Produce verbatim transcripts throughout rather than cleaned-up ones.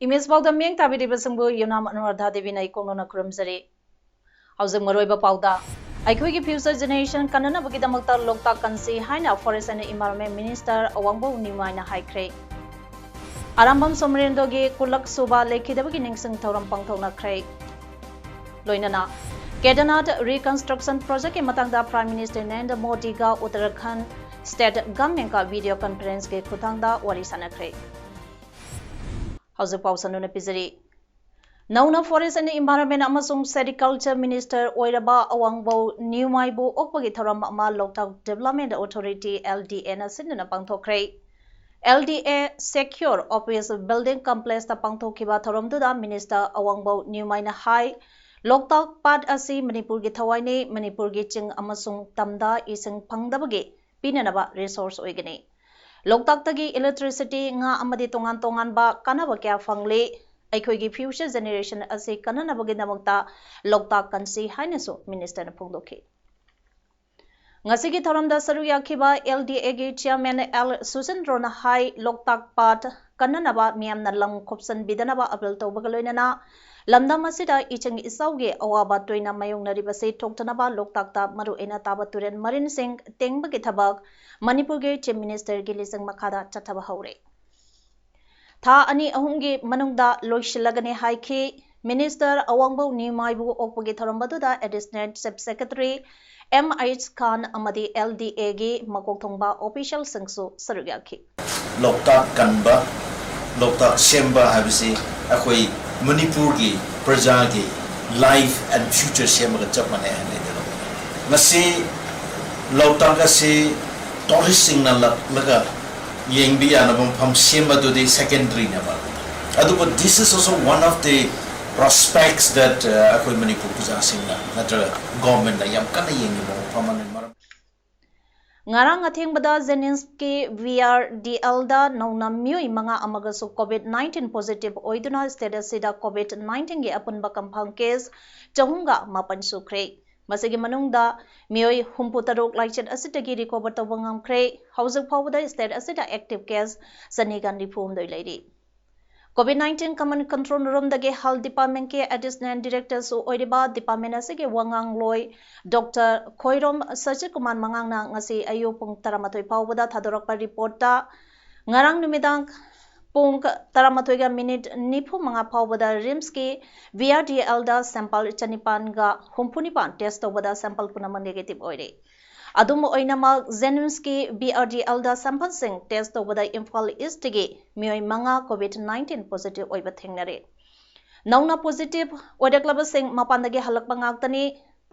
Image ꯄꯥꯎꯗ ꯃꯤꯠꯌꯦꯡ ꯇꯥꯕꯤꯔꯤꯕꯁꯤꯡꯕꯨ ꯌꯨꯅꯥꯝ ꯑꯅꯨꯔꯥꯙꯥ ꯗꯦꯕꯤꯅ ꯏꯀꯣꯛꯅꯅ ꯈꯨꯔꯨꯝꯖꯔꯤ꯫ ꯍꯧꯖꯤꯛ ꯃꯔꯨꯑꯣꯏꯕ ꯄꯥꯎꯗ, ꯑꯩꯈꯣꯏꯒꯤ future generation ꯀꯟꯅꯅꯕꯒꯤꯗꯃꯛꯇ ꯂꯣꯛꯇꯥꯛ ꯀꯟꯁꯤ ꯍꯥꯏꯅ Forest and Environment Minister ꯑꯋꯥꯡꯕꯧ ꯅꯤꯎꯃꯥꯏꯅ ꯍꯥꯏꯈ꯭ꯔꯦ꯫ ꯑꯔꯥꯝꯕꯝ ꯁꯣꯃꯔꯦꯟꯗ꯭ꯔꯣꯒꯤ ꯀꯨꯟꯂꯛ ꯁꯨꯕ ꯂꯩꯈꯤꯗꯕꯒꯤ ꯅꯤꯡꯁꯤꯡ ꯊꯧꯔꯝ ꯄꯥꯡꯊꯣꯛꯅꯈ꯭ꯔꯦ꯫ ꯂꯣꯏꯅꯅ ꯀꯦꯗꯔꯅꯥꯊ reconstruction projectꯀꯤ ꯃꯇꯥꯡꯗ Prime Minister Narendra ꯃꯣꯗꯤꯒ Uttarakhand state governmentꯀ video conferenceꯀꯤ ꯈꯨꯠꯊꯥꯡꯗ ꯋꯥꯔꯤ ꯁꯥꯟꯅꯈ꯭ꯔꯦ꯫ ꯍꯧꯖꯤꯛ ꯄꯥꯎ ꯁꯟꯗꯣꯛꯅ ꯄꯤꯖꯔꯤ꯫ ꯅꯧꯅ Forest and Environment ꯑꯃꯁꯨꯡ Sericulture Minister ꯑꯣꯏꯔꯕ ꯑꯋꯥꯡꯕꯧ ꯅꯤꯎꯃꯥꯏꯕꯨ ꯑꯣꯛꯄꯒꯤ ꯊꯧꯔꯝ ꯑꯃ ꯂꯣꯛꯇꯥꯛ Development Authority, LDAꯅ ꯁꯤꯟꯗꯨꯅ ꯄꯥꯡꯊꯣꯛꯈ꯭ꯔꯦ꯫ LDA Secure Office Building Complexꯇ ꯄꯥꯡꯊꯣꯛꯈꯤꯕ ꯊꯧꯔꯝꯗꯨꯗ Minister ꯑꯋꯥꯡꯕꯧ ꯅꯤꯎꯃꯥꯏꯅ ꯍꯥꯏ, ꯂꯣꯛꯇꯥꯛ ꯄꯥꯠ ꯑꯁꯤ ꯃꯅꯤꯄꯨꯔꯒꯤ ꯊꯋꯥꯏꯅꯤ, ꯃꯅꯤꯄꯨꯔꯒꯤ ꯆꯤꯡ ꯑꯃꯁꯨꯡ ꯇꯝꯗ ꯏꯁꯤꯡ ꯐꯪꯗꯕꯒꯤ ꯄꯤꯅꯅꯕ resource ꯑꯣꯏꯒꯅꯤ꯫ ꯂꯣꯛꯇꯥꯛꯇꯒꯤ electricity, ꯉꯥ ꯑꯃꯗꯤ ꯇꯣꯉꯥꯟ ꯇꯣꯉꯥꯟꯕ ꯀꯥꯟꯅꯕ ꯀꯌꯥ ꯐꯪꯂꯤ꯫ ꯑꯩꯈꯣꯏꯒꯤ future generation ꯑꯁꯤ ꯀꯟꯅꯅꯕꯒꯤꯗꯃꯛꯇ ꯂꯣꯛꯇꯥꯛ ꯀꯟꯁꯤ ꯍꯥꯏꯅꯁꯨ Ministerꯅ ꯐꯣꯡꯗꯣꯛꯈꯤ꯫ ꯉꯁꯤꯒꯤ ꯊꯧꯔꯝꯗ ꯁꯔꯨꯛ ꯌꯥꯈꯤꯕ LDAꯒꯤ Chairman ꯑꯦꯜ ꯁꯨꯆꯟꯗ꯭ꯔꯣꯅ ꯍꯥꯏ, ꯂꯣꯛꯇꯥꯛ ꯄꯥꯠ ꯀꯟꯅꯅꯕ ꯃꯤꯌꯥꯝꯅ ꯂꯝ ꯈꯣꯞꯆꯟꯕꯤꯗꯅꯕ appeal ꯇꯧꯕꯒ ꯂꯣꯏꯅꯅ ꯂꯝꯗꯝ ꯑꯁꯤꯗ ꯏꯁꯤꯡ ꯏꯆꯥꯎꯒꯤ ꯑꯋꯥꯕ ꯇꯣꯏꯅ ꯃꯥꯌꯣꯛꯅꯔꯤꯕꯁꯤ ꯊꯣꯛꯇꯅꯕ ꯂꯣꯛꯇꯥꯛꯇ ꯃꯔꯨꯑꯣꯏꯅ ꯇꯥꯕ ꯇꯨꯔꯦꯜ ꯃꯔꯤꯟꯁꯤꯡ ꯇꯦꯡꯕꯒꯤ ꯊꯕꯛ ꯃꯅꯤꯄꯨꯔꯒꯤ Chief Ministerꯒꯤ ꯂꯨꯆꯤꯡ ꯃꯈꯥꯗ ꯆꯠꯊꯕ ꯍꯧꯔꯦ꯫ ꯊꯥ ꯑꯅꯤ ꯑꯍꯨꯝꯒꯤ ꯃꯅꯨꯡꯗ ꯂꯣꯏꯁꯤꯜꯂꯒꯅꯤ ꯍꯥꯏꯈꯤ꯫ Minister ꯑꯋꯥꯡꯕꯧ ꯅꯤꯎꯃꯥꯏꯕꯨ ꯑꯣꯛꯄꯒꯤ ꯊꯧꯔꯝ ꯑꯗꯨꯗ Additional Chief Secretary M H Khan ꯑꯃꯗꯤ LDAꯒꯤ ꯃꯀꯣꯛ ꯊꯣꯡꯕ officialꯁꯤꯡꯁꯨ ꯁꯔꯨꯛ ꯌꯥꯈꯤ꯫ ꯂꯣꯛꯇꯥꯛ ꯀꯟꯕ, ꯂꯣꯛꯇꯥꯛ ꯁꯦꯝꯕ ꯍꯥꯏꯕꯁꯤ ꯑꯩꯈꯣꯏ ꯃꯅꯤꯄꯨꯔꯒꯤ ꯄ꯭ꯔꯖꯥꯒꯤ life and future ꯁꯦꯝꯕꯒ ꯆꯞ ꯃꯥꯟꯅꯩ ꯍꯥꯏꯅ ꯑꯩꯅ ꯂꯧꯏ꯫ ꯉꯁꯤ ꯂꯣꯛꯇꯥꯛ ꯑꯁꯤ touristꯁꯤꯡꯅ ꯂꯥꯛꯂꯒ ꯌꯦꯡꯕ ꯌꯥꯅꯕ ꯃꯐꯝ ꯁꯦꯝꯕꯗꯨꯗꯤ secondaryꯅꯦꯕ꯫ ꯑꯗꯨꯕꯨ this is also one of the prospects that ꯑꯩꯈꯣꯏ ꯃꯅꯤꯄꯨꯔ ꯄ꯭ꯔꯖꯥꯁꯤꯡꯅ ꯅꯠꯇ꯭ꯔꯒ ꯒꯣꯔꯃꯦꯟꯅ ꯌꯥꯝ ꯀꯟꯅ ꯌꯦꯡꯉꯤꯕ ꯃꯐꯝ ꯑꯃꯅꯤ꯫ ꯃꯔꯝ ꯉꯔꯥꯡ ꯑꯊꯦꯡꯕꯗ ꯖꯦꯅꯤꯝꯁꯀꯤ ꯚꯤ ꯑꯥꯔ ꯗꯤ ꯑꯦꯜꯗ ꯅꯧꯅ ꯃꯤꯑꯣꯏ ꯃꯉꯥ ꯑꯃꯒꯁꯨ ꯀꯣꯚꯤꯗ ꯅꯥꯏꯟꯇꯤꯟ ꯄꯣꯖꯤꯇꯤꯚ ꯑꯣꯏꯗꯨꯅ ꯁ꯭ꯇꯦꯠ ꯑꯁꯤꯗ ꯀꯣꯚꯤꯗ ꯅꯥꯏꯟꯇꯤꯟꯒꯤ ꯑꯄꯨꯟꯕ ꯀꯟꯐꯥꯔꯝ ꯀꯦꯁ ꯆꯍꯨꯝꯒ ꯃꯥꯄꯟ ꯁꯨꯈ꯭ꯔꯦ꯫ ꯃꯁꯤꯒꯤ ꯃꯅꯨꯡꯗ ꯃꯤꯑꯣꯏ ꯍꯨꯝꯐꯨ ꯇꯔꯨꯛ ꯂꯥꯏꯆꯠ ꯑꯁꯤꯗꯒꯤ ꯔꯤꯀꯣꯚꯔ ꯇꯧꯕ ꯉꯝꯈ꯭ꯔꯦ꯫ ꯍꯧꯖꯤꯛ ꯐꯥꯎꯕꯗ ꯁ꯭ꯇꯦꯠ ꯑꯁꯤꯗ ꯑꯦꯛꯇꯤꯚ ꯀꯦꯁ ꯆꯅꯤꯒ ꯅꯤꯐꯨ ꯍꯨꯝꯗꯣꯏ ꯂꯩꯔꯤ꯫ ꯀꯣꯚꯤꯗ ꯅꯥꯏꯟꯇꯤꯟ ꯀꯃꯟ ꯀꯟꯇ꯭ꯔꯣꯜ ꯔꯨꯝꯗꯒꯤ ꯍꯦꯜꯊ ꯗꯤꯄꯥꯔꯠꯃꯦꯟꯠꯀꯤ ꯑꯦꯗꯤꯁꯅꯦꯜ ꯗꯤꯔꯦꯛꯇꯔꯁꯨ ꯑꯣꯏꯔꯤꯕ ꯗꯤꯄꯥꯔꯠꯃꯦꯟꯠ ꯑꯁꯤꯒꯤ ꯋꯥ ꯉꯥꯡꯂꯣꯏ ꯗꯣꯛꯇꯔ ꯈꯣꯏꯔꯣꯝ ꯁꯆꯤꯠ ꯀꯨꯃꯥꯔ ꯃꯉꯥꯡꯅ ꯉꯁꯤ ꯑꯌꯨꯛ ꯄꯨꯡ ꯇꯔꯥꯃꯥꯊꯣꯏ ꯐꯥꯎꯕꯗ ꯊꯥꯗꯣꯔꯛꯄ ꯔꯤꯄꯣꯔꯠꯇ ꯉꯔꯥꯡ ꯅꯨꯃꯤꯗꯥꯡ ꯄꯨꯡ ꯇꯔꯥꯃꯥꯊꯣꯏꯒ ꯃꯤꯅꯤꯠ ꯅꯤꯐꯨ ꯃꯉꯥ ꯐꯥꯎꯕꯗ ꯔꯤꯝꯁꯀꯤ ꯚꯤ ꯑꯥꯔ ꯗꯤ ꯑꯦꯜꯗ ꯁꯦꯝꯄꯜ ꯆꯅꯤꯄꯥꯟꯒ ꯍꯨꯝꯐꯨ ꯅꯤꯄꯥꯟ ꯇꯦꯁ ꯇꯧꯕꯗ ꯁꯦꯝꯄꯜ ꯄꯨꯝꯅꯃꯛ ꯅꯦꯒꯦꯇꯤꯚ ꯑꯣꯏꯔꯦ꯫ ꯑꯗꯨꯝ ꯑꯣꯏꯅꯃꯛ, ꯖꯦꯅꯤꯝꯁꯀꯤ ꯚꯤ ꯑꯥꯔ ꯗꯤ ꯑꯦꯜꯗ ꯁꯦꯝꯄꯜꯁꯤꯡ ꯇꯦꯁ ꯇꯧꯕꯗ ꯏꯝꯐꯥꯜ ꯏꯁ꯭ꯠꯇꯒꯤ ꯃꯤꯑꯣꯏ ꯃꯉꯥ ꯀꯣꯚꯤꯗ ꯅꯥꯏꯟꯇꯤꯟ ꯄꯣꯖꯤꯇꯤꯚ ꯑꯣꯏꯕ ꯊꯦꯡꯅꯔꯦ꯫ ꯅꯧꯅ ꯄꯣꯖꯤꯇꯤꯚ ꯑꯣꯏꯔꯛꯂꯕꯁꯤꯡ ꯃꯄꯥꯟꯗꯒꯤ ꯍꯜꯂꯛꯄ ꯉꯥꯛꯇꯅꯤ꯫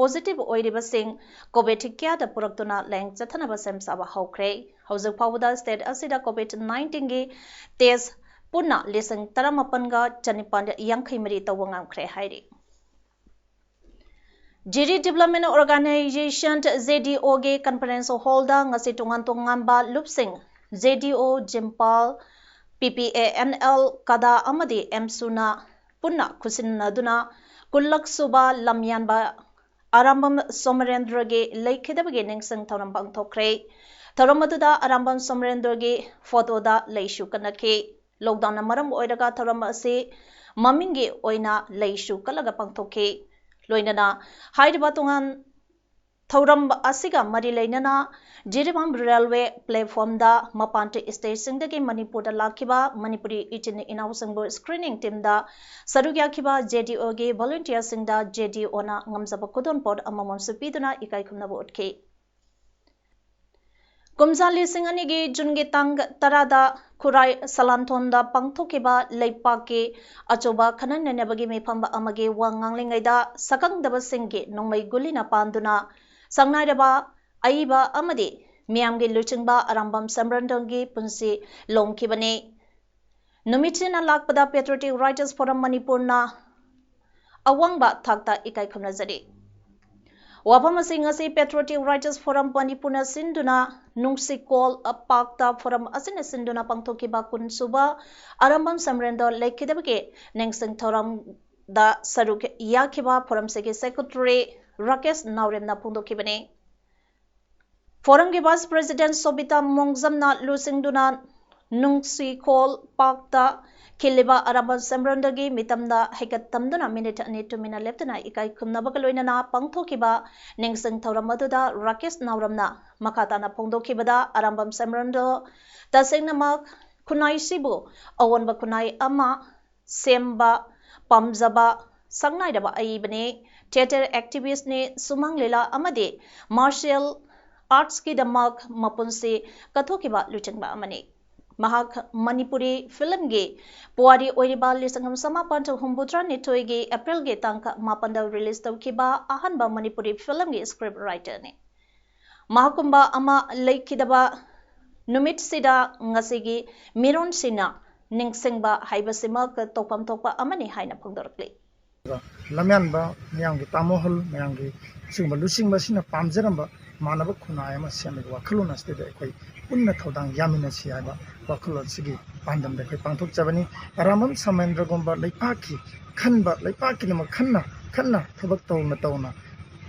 ꯄꯣꯖꯤꯇꯤꯚ ꯑꯣꯏꯔꯤꯕꯁꯤꯡ ꯀꯣꯚꯤꯗ ꯀꯦꯌꯔꯗ ꯄꯨꯔꯛꯇꯨꯅ ꯂꯥꯌꯦꯡ ꯆꯠꯊꯅꯕ ꯁꯦꯝ ꯁꯥꯕ ꯍꯧꯈ꯭ꯔꯦ꯫ ꯍꯧꯖꯤꯛ ꯐꯥꯎꯕꯗ ꯁ꯭ꯇꯦꯠ ꯑꯁꯤꯗ ꯀꯣꯚꯤꯗ ꯅꯥꯏꯟꯇꯤꯟꯒꯤ ꯇꯦꯁ ꯄꯨꯟꯅ ꯂꯤꯁꯤꯡ ꯇꯔꯥꯃꯥꯄꯟꯒ ꯆꯅꯤꯄꯥꯟ ꯌꯥꯡꯈꯩ ꯃꯔꯤ ꯇꯧꯕ ꯉꯝꯈ꯭ꯔꯦ ꯍꯥꯏꯔꯤ꯫ ꯖꯤꯔꯤ ꯗꯤꯕꯦꯂꯞꯃꯦꯟ ꯑꯣꯔꯒꯅꯥꯏꯖꯦꯁꯟ, ꯖꯦ ꯗꯤ ꯑꯣꯒꯤ ꯀꯟꯐꯔꯦꯟꯁ ꯍꯣꯜꯗ ꯉꯁꯤ ꯇꯣꯉꯥꯟ ꯇꯣꯉꯥꯟꯕ ꯂꯨꯞꯁꯤꯡ, ꯖꯦ ꯗꯤ ꯑꯣ, ꯖꯤꯝꯄꯥꯜ, ꯄꯤ ꯄꯤ ꯑꯦ ꯑꯦꯟ ꯑꯦꯜ, ꯀꯗꯥ ꯑꯃꯗꯤ ꯑꯦꯝꯁꯨꯅ ꯄꯨꯟꯅ ꯈꯨꯠꯁꯤꯟꯅꯗꯨꯅ ꯀꯨꯟꯂꯛ ꯁꯨꯕ ꯂꯝꯌꯥꯟꯕ ꯑꯔꯥꯝꯕꯝ ꯁꯣꯃꯔꯦꯟꯗ꯭ꯔꯒꯤ ꯂꯩꯈꯤꯗꯕꯒꯤ ꯅꯤꯡꯁꯤꯡ ꯊꯧꯔꯝ ꯄꯥꯡꯊꯣꯛꯈ꯭ꯔꯦ꯫ ꯊꯧꯔꯝ ꯑꯗꯨꯗ ꯑꯔꯥꯝꯕꯝ ꯁꯣꯃꯔꯦꯟꯗ꯭ꯔꯒꯤ ꯐꯣꯇꯣꯗ ꯂꯩꯁꯨ ꯀꯠꯅꯈꯤ꯫ ꯂꯣꯛꯗꯥꯎꯟꯅ ꯃꯔꯝ ꯑꯣꯏꯔꯒ ꯊꯧꯔꯝ ꯑꯁꯤ ꯃꯃꯤꯡꯒꯤ ꯑꯣꯏꯅ ꯂꯩꯁꯨ ꯀꯠꯂꯒ ꯄꯥꯡꯊꯣꯛꯈꯤ꯫ ꯂꯣꯏꯅꯅ ꯍꯥꯏꯔꯤꯕ ꯇꯣꯉꯥꯟ ꯊꯧꯔꯝ ꯑꯁꯤꯒ ꯃꯔꯤ ꯂꯩꯅꯅ ꯖꯤꯔꯤꯕꯥꯝ ꯔꯦꯜꯋꯦ ꯄ꯭ꯂꯦꯠꯐꯣꯝꯗ ꯃꯄꯥꯟ ꯁ꯭ꯇꯦꯠꯁꯤꯡꯗꯒꯤ ꯃꯅꯤꯄꯨꯔꯗ ꯂꯥꯛꯈꯤꯕ ꯃꯅꯤꯄꯨꯔꯤ ꯏꯆꯤꯟ ꯏꯅꯥꯎꯁꯤꯡꯕꯨ ꯁ꯭ꯀ꯭ꯔꯤꯅꯤꯡ ꯇꯤꯝꯗ ꯁꯔꯨꯛ ꯌꯥꯈꯤꯕ ꯖꯦ ꯗꯤ ꯑꯣꯒꯤ ꯚꯣꯂꯨꯟꯇꯤꯌꯔꯁꯤꯡꯗ ꯖꯦ ꯗꯤ ꯑꯣꯅ ꯉꯝꯖꯕ ꯈꯨꯗꯣꯜꯄꯣꯠ ꯑꯃꯃꯝꯁꯨ ꯄꯤꯗꯨꯅ ꯏꯀꯥꯏ ꯈꯨꯝꯅꯕ ꯎꯠꯈꯤ꯫ ꯀꯨꯝꯖꯥ ꯂꯤꯁꯤꯡ ꯑꯅꯤꯒꯤ ꯖꯨꯟꯒꯤ ꯇꯥꯡ ꯇꯔꯥꯗ ꯈꯨꯔꯥꯏ ꯁꯂꯥꯟꯊꯣꯟꯗ ꯄꯥꯡꯊꯣꯛꯈꯤꯕ ꯂꯩꯄꯥꯛꯀꯤ ꯑꯆꯧꯕ ꯈꯟꯅ ꯅꯩꯅꯕꯒꯤ ꯃꯤꯐꯝ ꯑꯃꯒꯤ ꯋꯥ ꯉꯥꯡꯂꯤꯉꯩꯗ ꯁꯛꯈꯪꯗꯕꯁꯤꯡꯒꯤ ꯅꯣꯡꯃꯩ ꯒꯨꯂꯤꯅ ꯄꯥꯟꯗꯨꯅ ꯁꯛꯅꯥꯏꯔꯕ ꯑꯏꯕ ꯑꯃꯗꯤ ꯃꯤꯌꯥꯝꯒꯤ ꯂꯨꯆꯤꯡꯕ ꯑꯔꯥꯝꯕꯝ ꯁꯣꯃꯔꯦꯟꯗ꯭ꯔꯒꯤ ꯄꯨꯟꯁꯤ ꯂꯣꯝꯈꯤꯕꯅꯤ꯫ ꯅꯨꯃꯤꯠꯁꯤꯅ ꯂꯥꯛꯄꯗ Patriotic Writers Forum ꯃꯅꯤꯄꯨꯔꯅ ꯑꯋꯥꯡꯕ ꯊꯥꯛꯇ ꯏꯀꯥꯏ ꯈꯨꯝꯅꯖꯔꯤ꯫ ꯋꯥꯐꯝ ꯑꯁꯤ ꯉꯁꯤ Patriotic Writers Forum ꯃꯅꯤꯄꯨꯔꯅ ꯁꯤꯟꯗꯨꯅ ꯅꯨꯡꯁꯤꯀꯣꯜ ꯄꯥꯛꯇ forum ꯑꯁꯤꯅ ꯁꯤꯟꯗꯨꯅ ꯄꯥꯡꯊꯣꯛꯈꯤꯕ ꯀꯨꯟꯁꯨꯕ ꯑꯔꯥꯝꯕꯝ ꯁꯝꯔꯦꯟꯗ꯭ꯔꯣ ꯂꯩꯈꯤꯗꯕꯒꯤ ꯅꯤꯡꯁꯤꯡ ꯊꯧꯔꯝꯗ ꯁꯔꯨꯛ ꯌꯥꯈꯤꯕ forumꯁꯤꯒꯤ secretary ꯔꯥꯀꯦꯁ ꯅꯥꯎꯔꯦꯝꯅ ꯐꯣꯡꯗꯣꯛꯈꯤꯕꯅꯤ꯫ Forumꯒꯤ vice president ꯁꯣꯕꯤꯇꯥ ꯃꯣꯡꯖꯝꯅ ꯂꯨꯆꯤꯡꯗꯨꯅ ꯅꯨꯡꯁꯤꯈꯣꯜ ꯄꯥꯛꯇ ꯈꯤꯜꯂꯤꯕ ꯑꯔꯥꯝꯕꯝ ꯁꯝꯔꯦꯟꯗ꯭ꯔꯣꯒꯤ ꯃꯤꯇꯝꯗ ꯍꯩꯀꯠ ꯇꯝꯗꯨꯅ minute ꯑꯅꯤ ꯇꯨꯃꯤꯟꯅ ꯂꯦꯞꯇꯨꯅ ꯏꯀꯥꯏ ꯈꯨꯝꯅꯕꯒ ꯂꯣꯏꯅꯅ ꯄꯥꯡꯊꯣꯛꯈꯤꯕ ꯅꯤꯡꯁꯤꯡ ꯊꯧꯔꯝ ꯑꯗꯨꯗ ꯔꯥꯀꯦꯁ ꯅꯥꯎꯔꯦꯝꯅ ꯃꯈꯥ ꯇꯥꯅ ꯐꯣꯡꯗꯣꯛꯈꯤꯕꯗ, ꯑꯔꯥꯝꯕꯝ ꯁꯝꯔꯦꯟꯗ꯭ꯔꯣ ꯇꯁꯦꯡꯅꯃꯛ ꯈꯨꯟꯅꯥꯏꯁꯤꯕꯨ ꯑꯑꯣꯟꯕ ꯈꯨꯟꯅꯥꯏ ꯑꯃ ꯁꯦꯝꯕ ꯄꯥꯝꯖꯕ ꯁꯛꯅꯥꯏꯔꯕ ꯑꯏꯕꯅꯤ, theatre activistꯅꯤ, ꯁꯨꯃꯥꯡ ꯂꯤꯂꯥ ꯑꯃꯗꯤ martial artsꯀꯤꯗꯃꯛ ꯃꯄꯨꯟꯁꯤ ꯀꯠꯊꯣꯛꯈꯤꯕ ꯂꯨꯆꯤꯡꯕ ꯑꯃꯅꯤ꯫ ꯃꯍꯥꯛ ꯃꯅꯤꯄꯨꯔꯤ filmꯒꯤ ꯄꯨꯋꯥꯔꯤ ꯑꯣꯏꯔꯤꯕ ꯂꯤꯁꯤꯡ ꯑꯃ ꯆꯃꯥꯄꯟ ꯍꯨꯝꯐꯨꯇꯔꯥ ꯅꯤꯊꯣꯏꯒꯤ Aprilꯒꯤ ꯇꯥꯡ ꯃꯥꯄꯟꯗ release ꯇꯧꯈꯤꯕ ꯑꯍꯥꯟꯕ ꯃꯅꯤꯄꯨꯔꯤ filmꯒꯤ script writerꯅꯤ꯫ ꯃꯍꯥꯛꯀꯨꯝꯕ ꯑꯃ ꯂꯩꯈꯤꯗꯕ ꯅꯨꯃꯤꯠꯁꯤꯗ ꯉꯁꯤꯒꯤ ꯃꯤꯔꯣꯟꯁꯤꯡꯅ ꯅꯤꯡꯁꯤꯡꯕ ꯍꯥꯏꯕꯁꯤꯃꯛ ꯇꯧꯐꯝ ꯊꯣꯛꯄ ꯑꯃꯅꯤ ꯍꯥꯏꯅ ꯐꯣꯡꯗꯣꯔꯛꯂꯤ꯫ ꯂꯝꯌꯥꯟꯕ ꯃꯌꯥꯝꯒꯤ ꯇꯥꯃꯣꯍꯜ, ꯃꯌꯥꯝꯒꯤ ꯑꯁꯤꯒꯨꯝꯕ ꯂꯨꯆꯤꯡꯕꯁꯤꯅ ꯄꯥꯝꯖꯔꯝꯕ ꯃꯥꯟꯅꯕ ꯈꯨꯟꯅꯥꯏ ꯑꯃ ꯁꯦꯝꯕꯒꯤ ꯋꯥꯈꯜꯂꯣꯟ ꯑꯁꯤꯗ ꯑꯩꯈꯣꯏ ꯄꯨꯟꯅ ꯊꯧꯗꯥꯡ ꯌꯥꯃꯤꯟꯅꯁꯤ ꯍꯥꯏꯕ ꯋꯥꯈꯜꯂꯣꯟ ꯑꯁꯤꯒꯤ ꯄꯥꯟꯗꯝꯗ ꯑꯩꯈꯣꯏ ꯄꯥꯡꯊꯣꯛꯆꯕꯅꯤ꯫ ꯑꯔꯥꯝꯕꯝ ꯁꯃꯦꯟꯗ꯭ꯔꯒꯨꯝꯕ ꯂꯩꯄꯥꯛꯀꯤ ꯈꯟꯕ, ꯂꯩꯄꯥꯛꯀꯤꯗꯃꯛ ꯈꯟꯅ ꯈꯟꯅ ꯊꯕꯛ ꯇꯧꯅ ꯇꯧꯅ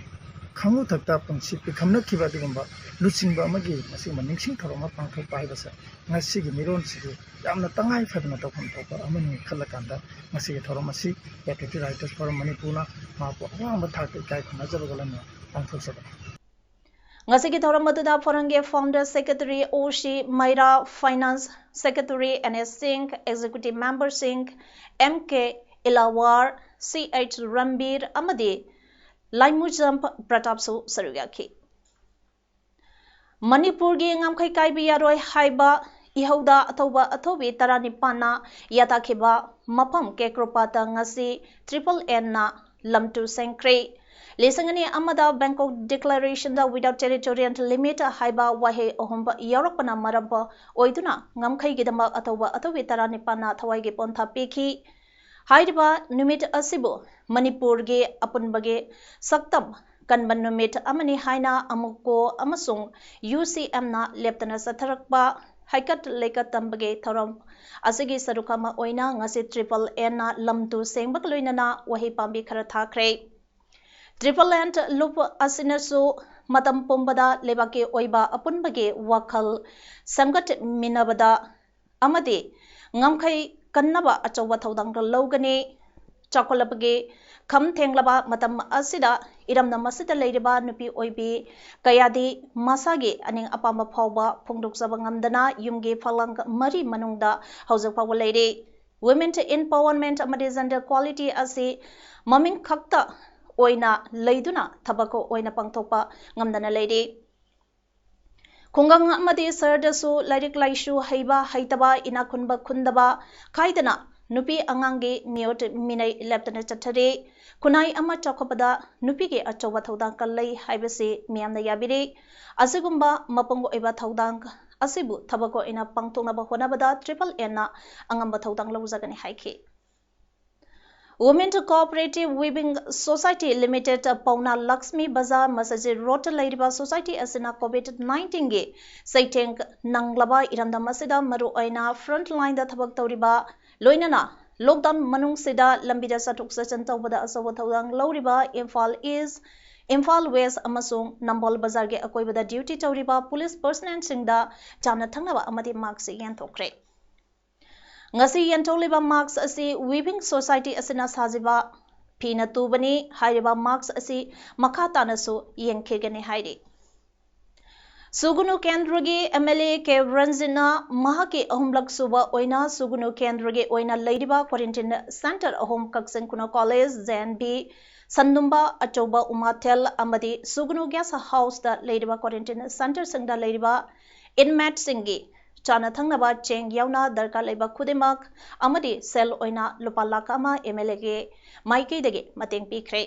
ꯈꯥꯉꯨ ꯊꯛꯇ ꯄꯨꯟꯁꯤ ꯄꯤꯈꯝꯅꯈꯤꯕ ꯑꯗꯨꯒꯨꯝꯕ ꯂꯨꯆꯤꯡꯕ ꯑꯃꯒꯤ ꯑꯁꯤꯒꯨꯝꯕ ꯅꯤꯡꯁꯤꯡ ꯊꯧꯔꯝ ꯑꯃ ꯄꯥꯡꯊꯣꯛꯄ ꯍꯥꯏꯕꯁꯦ ꯉꯁꯤꯒꯤ ꯃꯤꯔꯣꯜꯁꯤꯒꯤ ꯌꯥꯝꯅ ꯇꯉꯥꯏ ꯐꯗꯅ ꯇꯧꯐꯝ ꯊꯣꯛꯄ ꯑꯃꯅꯤ ꯈꯜꯂꯀꯥꯟꯗ ꯉꯁꯤꯒꯤ ꯊꯧꯔꯝ ꯑꯁꯤ Patriotic Writers Forum ꯃꯅꯤꯄꯨꯔꯅ ꯃꯍꯥꯛꯄꯨ ꯑꯋꯥꯡꯕ ꯊꯥꯛꯇ ꯏꯀꯥꯏ ꯈꯨꯝꯅꯖꯕꯒ ꯂꯣꯏꯅꯅ ꯄꯥꯡꯊꯣꯛꯆꯕꯅꯤ꯫ ꯉꯁꯤꯒꯤ ꯊꯧꯔꯝ ꯑꯗꯨꯗ forumꯒꯤ founder secretary ꯑꯣ ꯁꯤ ꯃꯩꯔꯥ, finance secretary ꯑꯦꯟ ꯑꯦꯁ ꯁꯤꯡ, executive memberꯁꯤꯡ ꯑꯦꯝ ꯀꯦ ꯏꯂꯥꯋꯥꯔ, ꯁꯤ ꯑꯩꯆ ꯔꯟꯕꯤꯔ ꯑꯃꯗꯤ ꯂꯥꯏꯃꯨꯖꯝ ꯄ꯭ꯔꯇꯥꯞꯁꯨ ꯁꯔꯨꯛ ꯌꯥꯈꯤ꯫ ꯃꯅꯤꯄꯨꯔꯒꯤ ꯉꯝꯈꯩ ꯀꯥꯏꯕ ꯌꯥꯔꯣꯏ ꯍꯥꯏꯕ ꯏꯍꯧꯗ ꯑꯊꯧꯕ ꯑꯊꯧꯕꯤ ꯇꯔꯥꯅꯤꯄꯥꯟꯅ ꯌꯥꯇꯥꯈꯤꯕ ꯃꯐꯝ ꯀꯦꯀ꯭ꯔꯣꯄꯥꯠꯇ ꯉꯁꯤ triple Nꯅ ꯂꯝꯇꯨ ꯁꯦꯡꯈ꯭ꯔꯦ꯫ ꯂꯤꯁꯤꯡ ꯑꯅꯤ ꯑꯃꯗ Bangkok Declaration ꯗ Without Territorial Limit ꯍꯥꯏꯕ ꯋꯥꯍꯩ ꯑꯍꯨꯝ ꯌꯥꯎꯔꯛꯄꯅ ꯃꯔꯝ ꯑꯣꯏꯗꯨꯅ ꯉꯝꯈꯩꯒꯤꯗꯃꯛ ꯑꯊꯧꯕ ꯑꯊꯧꯕꯤ ꯇꯔꯥꯅꯤꯄꯥꯟꯅ ꯊꯋꯥꯏꯒꯤ ꯄꯣꯟꯊꯥ ꯄꯤꯈꯤ꯫ ꯍꯥꯏꯔꯤꯕ ꯅꯨꯃꯤꯠ ꯑꯁꯤꯕꯨ ꯃꯅꯤꯄꯨꯔꯒꯤ ꯑꯄꯨꯟꯕꯒꯤ ꯁꯛꯇꯝ ꯀꯟꯕ ꯅꯨꯃꯤꯠ ꯑꯃꯅꯤ ꯍꯥꯏꯅ ꯑꯃꯨꯛꯀꯣ ꯑꯃꯁꯨꯡ UCM ꯅ ꯂꯦꯞꯇꯅ ꯆꯠꯊꯔꯛꯄ ꯍꯩꯀꯠ ꯂꯩꯀꯠ ꯇꯝꯕꯒꯤ ꯊꯧꯔꯝ ꯑꯁꯤꯒꯤ ꯁꯔꯨꯛ ꯑꯃ ꯑꯣꯏꯅ ꯉꯁꯤ Triple N ꯅ ꯂꯝ ꯇꯨ ꯁꯦꯡꯕꯒ ꯂꯣꯏꯅꯅ ꯋꯥꯍꯩ ꯄꯥꯝꯕꯤ ꯈꯔ ꯊꯥꯈ꯭ꯔꯦ꯫ Triple N ꯂꯨꯞ ꯑꯁꯤꯅꯁꯨ ꯃꯇꯝ ꯄꯨꯝꯕꯗ ꯂꯩꯕꯥꯛꯀꯤ ꯑꯣꯏꯕ ꯑꯄꯨꯟꯕꯒꯤ ꯋꯥꯈꯜ ꯁꯦꯝꯒꯠꯃꯤꯟꯅꯕꯗ ꯑꯃꯗꯤ ꯉꯝꯈꯩ ꯀꯟꯅꯕ ꯑꯆꯧꯕ ꯊꯧꯗꯥꯡ ꯂꯧꯒꯅꯤ꯫ ꯆꯥꯎꯈꯠꯂꯛꯄꯒꯤ ꯈꯝ ꯊꯦꯡꯂꯕ ꯃꯇꯝ ꯑꯁꯤꯗ ꯏꯔꯝꯗꯝ ꯑꯁꯤꯗ ꯂꯩꯔꯤꯕ ꯅꯨꯄꯤ ꯑꯣꯏꯕꯤ ꯀꯌꯥꯗꯤ ꯃꯁꯥꯒꯤ ꯑꯅꯤꯡ ꯑꯄꯥꯝꯕ ꯐꯥꯎꯕ ꯐꯣꯡꯗꯣꯛꯆꯕ ꯉꯝꯗꯅ ꯌꯨꯝꯒꯤ ꯐꯂꯥꯡ ꯃꯔꯤ ꯃꯅꯨꯡꯗ ꯍꯧꯖꯤꯛ ꯐꯥꯎꯕ ꯂꯩꯔꯤ꯫ Women empowerment ꯑꯃꯗꯤ gender equality ꯑꯁꯤ ꯃꯃꯤꯡ ꯈꯛꯇ ꯑꯣꯏꯅ ꯂꯩꯗꯨꯅ ꯊꯕꯛ ꯑꯣꯏꯅ ꯄꯥꯡꯊꯣꯛꯄ ꯉꯝꯗꯅ ꯂꯩꯔꯤ꯫ ꯈꯨꯡꯒꯪ ꯑꯃꯗꯤ ꯁꯍꯔꯗꯁꯨ ꯂꯥꯏꯔꯤꯛ ꯂꯥꯏꯁꯨ ꯍꯩꯕ ꯍꯩꯇꯕ, ꯏꯅꯥꯛ ꯈꯨꯟꯕ ꯈꯨꯟꯗꯕ ꯈꯥꯏꯗꯅ ꯅꯨꯄꯤ ꯑꯉꯥꯡꯒꯤ ꯃꯤꯑꯣꯠ ꯃꯤꯅꯩ ꯂꯦꯞꯇꯅ ꯆꯠꯊꯔꯤ꯫ ꯈꯨꯟꯅꯥꯏ ꯑꯃ ꯆꯥꯎꯈꯠꯄꯗ ꯅꯨꯄꯤꯒꯤ ꯑꯆꯧꯕ ꯊꯧꯗꯥꯡ ꯀꯜꯂꯤ ꯍꯥꯏꯕꯁꯤ ꯃꯤꯌꯥꯝꯅ ꯌꯥꯕꯤꯔꯤ꯫ ꯑꯁꯤꯒꯨꯝꯕ ꯃꯄꯨꯡ ꯑꯣꯏꯕ ꯊꯧꯗꯥꯡ ꯑꯁꯤꯕꯨ ꯊꯕꯛ ꯑꯣꯏꯅ ꯄꯥꯡꯊꯣꯛꯅꯕ ꯍꯣꯠꯅꯕꯗ Triple N ꯅ ꯑꯉꯝꯕ ꯊꯧꯗꯥꯡ ꯂꯧꯖꯒꯅꯤ ꯍꯥꯏꯈꯤ꯫ Women Cooperative Weaving Society Limited ꯄꯥꯎꯅꯥ ꯂꯛꯁꯃꯤ ꯕꯖꯥꯔ ꯃꯁꯖꯤꯗ ꯔꯣꯗꯇ ꯂꯩꯔꯤꯕ society ꯑꯁꯤꯅ COVID nineteen ꯒꯤ ꯆꯩꯊꯦꯡ ꯅꯪꯂꯕ ꯏꯔꯝꯗꯝ ꯑꯁꯤꯗ ꯃꯔꯨꯑꯣꯏꯅ front line ꯗ ꯊꯕꯛ ꯇꯧꯔꯤꯕ ꯂꯣꯏꯅꯅ lockdown ꯃꯅꯨꯡꯁꯤꯗ ꯂꯝꯕꯤꯗ ꯆꯠꯊꯣꯛ ꯆꯠꯁꯤꯟ ꯇꯧꯕꯗ ꯑꯆꯧꯕ ꯊꯧꯗꯥꯡ ꯂꯧꯔꯤꯕ ꯏꯝꯐꯥꯜ ꯏꯁ, ꯏꯝꯐꯥꯜ ꯋꯦꯁ ꯑꯃꯁꯨꯡ ꯅꯝꯕꯣꯜ ꯕꯖꯥꯔꯒꯤ ꯑꯀꯣꯏꯕꯗ duty ꯇꯧꯔꯤꯕ police personnel ꯁꯤꯡꯗ ꯆꯥꯅ ꯊꯛꯅꯕ ꯑꯃꯗꯤ mask ꯌꯦꯟꯊꯣꯛꯈ꯭ꯔꯦ꯫ ꯉꯁꯤ ꯌꯦꯟꯊꯣꯛꯂꯤꯕ mask ꯑꯁꯤ Weaving Society ꯑꯁꯤꯅ ꯁꯥꯖꯕ ꯐꯤꯅ ꯇꯨꯕꯅꯤ꯫ ꯍꯥꯏꯔꯤꯕ mask ꯑꯁꯤ ꯃꯈꯥ ꯇꯥꯅꯁꯨ ꯌꯦꯡꯈꯤꯒꯅꯤ ꯍꯥꯏꯔꯤ꯫ ꯁꯨꯒꯨꯅꯨ ꯀꯦꯟꯗ꯭ꯔꯒꯤ MLA ꯀꯦ ꯔꯟꯖꯤꯠꯅ ꯃꯍꯥꯛꯀꯤ ꯑꯍꯨꯝꯂꯛ ꯁꯨꯕ ꯑꯣꯏꯅ ꯁꯨꯒꯨꯅꯨ ꯀꯦꯟꯗ꯭ꯔꯒꯤ ꯑꯣꯏꯅ ꯂꯩꯔꯤꯕ quarantine center ꯑꯍꯨꯝ, ꯀꯛꯆꯤꯡ ꯈꯨꯅꯧ college, JNV, ꯁꯟꯗꯨꯝꯕ ꯑꯆꯧꯕ ꯎꯃꯥꯊꯦꯜ ꯑꯃꯗꯤ ꯁꯨꯒꯨꯅꯨ guest house ꯇ ꯂꯩꯔꯤꯕ quarantine center ꯁꯤꯡꯗ ꯂꯩꯔꯤꯕ inmate ꯁꯤꯡꯒꯤ ꯆꯥꯅ ꯊꯛꯅꯕ ꯆꯦꯡ ꯌꯥꯎꯅ ꯗꯔꯀꯥꯔ ꯂꯩꯕ ꯈꯨꯗꯤꯡꯃꯛ ꯑꯃꯗꯤ ꯁꯦꯜ ꯑꯣꯏꯅ ꯂꯨꯄꯥ ꯂꯥꯈ ꯑꯃ MLA ꯒꯤ ꯃꯥꯏꯀꯩꯗꯒꯤ ꯃꯇꯦꯡ ꯄꯤꯈ꯭ꯔꯦ꯫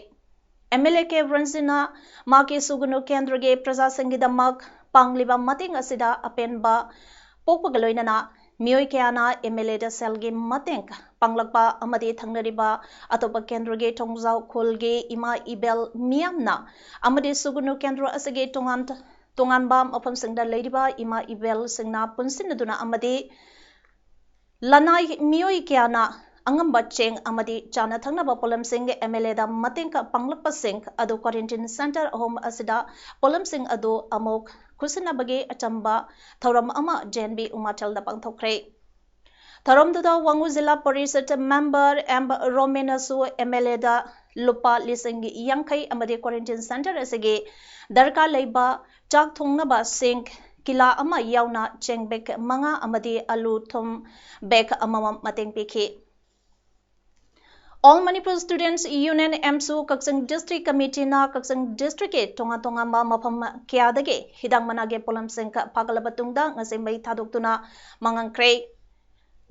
ꯑꯦꯝ ꯑꯦꯜ ꯑꯦ ꯀꯦ ꯔꯟꯖꯤꯠꯅ ꯃꯍꯥꯛꯀꯤ ꯁꯨꯒꯨꯅꯨ ꯀꯦꯟꯗ꯭ꯔꯒꯤ ꯄ꯭ꯔꯖꯥꯁꯤꯡꯒꯤꯗꯃꯛ ꯄꯥꯡꯂꯤꯕ ꯃꯇꯦꯡ ꯑꯁꯤꯗ ꯑꯄꯦꯟꯕ ꯄꯣꯛꯄꯒ ꯂꯣꯏꯅꯅ ꯃꯤꯑꯣꯏ ꯀꯌꯥꯅ ꯑꯦꯝ ꯑꯦꯜ ꯑꯦꯗ ꯁꯦꯜꯒꯤ ꯃꯇꯦꯡ ꯄꯥꯡꯂꯛꯄ ꯑꯃꯗꯤ ꯊꯪꯅꯔꯤꯕ ꯑꯇꯣꯞꯄ ꯀꯦꯟꯗ꯭ꯔꯒꯤ ꯊꯣꯡꯖꯥꯎ ꯈꯨꯜꯒꯤ ꯏꯃꯥ ꯏꯕꯦꯜ ꯃꯤꯌꯥꯝꯅ ꯑꯃꯗꯤ ꯁꯨꯒꯨꯅꯨ ꯀꯦꯟꯗ꯭ꯔ ꯑꯁꯤꯒꯤ ꯇꯣꯉꯥꯟ ꯇꯣꯉꯥꯟꯕ ꯃꯐꯝꯁꯤꯡꯗ ꯂꯩꯔꯤꯕ ꯏꯃꯥ ꯏꯕꯦꯜꯁꯤꯡꯅ ꯄꯨꯟꯁꯤꯟꯅꯗꯨꯅ ꯑꯃꯗꯤ ꯂꯅꯥꯏ ꯃꯤꯑꯣꯏ ꯀꯌꯥꯅ ꯑꯉꯝꯕ ꯆꯦꯡ ꯑꯃꯗꯤ ꯆꯥꯅ ꯊꯛꯅꯕ ꯄꯣꯠꯂꯝꯁꯤꯡ ꯑꯦꯝ ꯑꯦꯜ ꯑꯦꯗ ꯃꯇꯦꯡ ꯄꯥꯡꯂꯛꯄꯁꯤꯡ ꯑꯗꯨ quarantine centre ꯑꯍꯨꯝ ꯑꯁꯤꯗ ꯄꯣꯠꯂꯝꯁꯤꯡ ꯑꯗꯨ ꯑꯃꯨꯛ ꯈꯨꯠꯁꯤꯟꯅꯕꯒꯤ ꯑꯆꯝꯕ ꯊꯧꯔꯝ ꯑꯃ ꯖꯦ ꯑꯦꯟ ꯕꯤ ꯎꯃꯥꯊꯦꯜꯗ ꯄꯥꯡꯊꯣꯛꯈ꯭ꯔꯦ꯫ ꯊꯧꯔꯝꯗꯨꯗ ꯋꯥꯡꯉꯨ ꯖꯤꯂꯥ ꯄꯔꯤꯁꯠ ꯃꯦꯝꯕꯔ ꯑꯦꯝ ꯔꯣꯃꯦꯅꯁꯨ ꯑꯦꯝ ꯑꯦꯜ ꯑꯦꯗ ꯂꯨꯄꯥ ꯂꯤꯁꯤꯡ ꯌꯥꯡꯈꯩ ꯑꯃꯗꯤ quarantine centre ꯑꯁꯤꯒꯤ ꯗꯔꯀꯥꯔ ꯂꯩꯕ ꯆꯥꯛ ꯊꯣꯡꯅꯕ ꯁꯤꯡ ꯀꯤꯂꯥ ꯑꯃ ꯌꯥꯎꯅ ꯆꯦꯡ bag ꯃꯉꯥ ꯑꯃꯗꯤ ꯑꯂꯨ ꯊꯨꯝ bag ꯑꯃꯃꯝ ꯃꯇꯦꯡ ꯄꯤꯈꯤ꯫ All Manipur Students Union ꯑꯦꯝꯁꯨ ꯀꯛꯆꯤꯡ District Committeeꯅ ꯀꯛꯆꯤꯡ Districtꯀꯤ ꯇꯣꯉꯥꯟ ꯇꯣꯉꯥꯟꯕ ꯃꯐꯝ ꯀꯌꯥꯗꯒꯤ ꯍꯤꯗꯥꯛ ꯃꯅꯥꯒꯤ ꯄꯣꯠꯂꯝꯁꯤꯡ ꯐꯥꯒꯠꯂꯕ ꯇꯨꯡꯗ ꯉꯁꯤ ꯃꯩ ꯊꯥꯗꯣꯛꯇꯨꯅ ꯃꯥꯡꯍꯟꯈ꯭ꯔꯦ꯫